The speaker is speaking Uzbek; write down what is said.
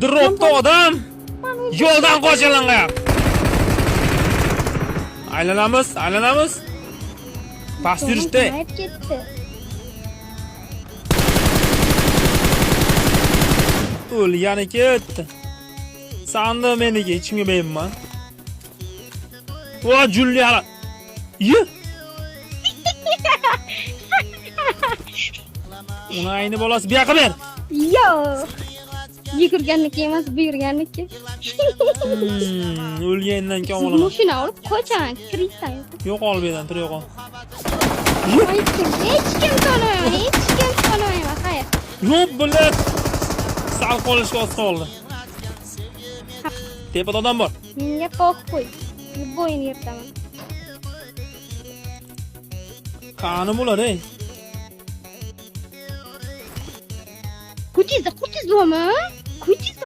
Dropda odam. Yo'ldan qochalangan. Aylanamiz, aylanamiz. Past yurishda. Kamayib ketdi. O'lgani ketdi. Sandiq meniki, hech kimga bermayman. Va julli hali. Ye. Uni ayni bolasi bu yoqqa ber. Yo. Yugurganniki emas, buyurganniki. O'lgandan keyin olaman. Mashina olib qochaman, kirishdan. Yo'qol bu yerdan, tur yo'qol. Hech kim, hech kim tonimayman, hech kim tonimayman, xayr. Yo'q, bilat. Sal qolishga oz qoldi. Tepada odam bor. Menga qo'y. Bo'yni yirtaman. Qani bular, ey? Kutizda, kutiz bormi? Kutiz.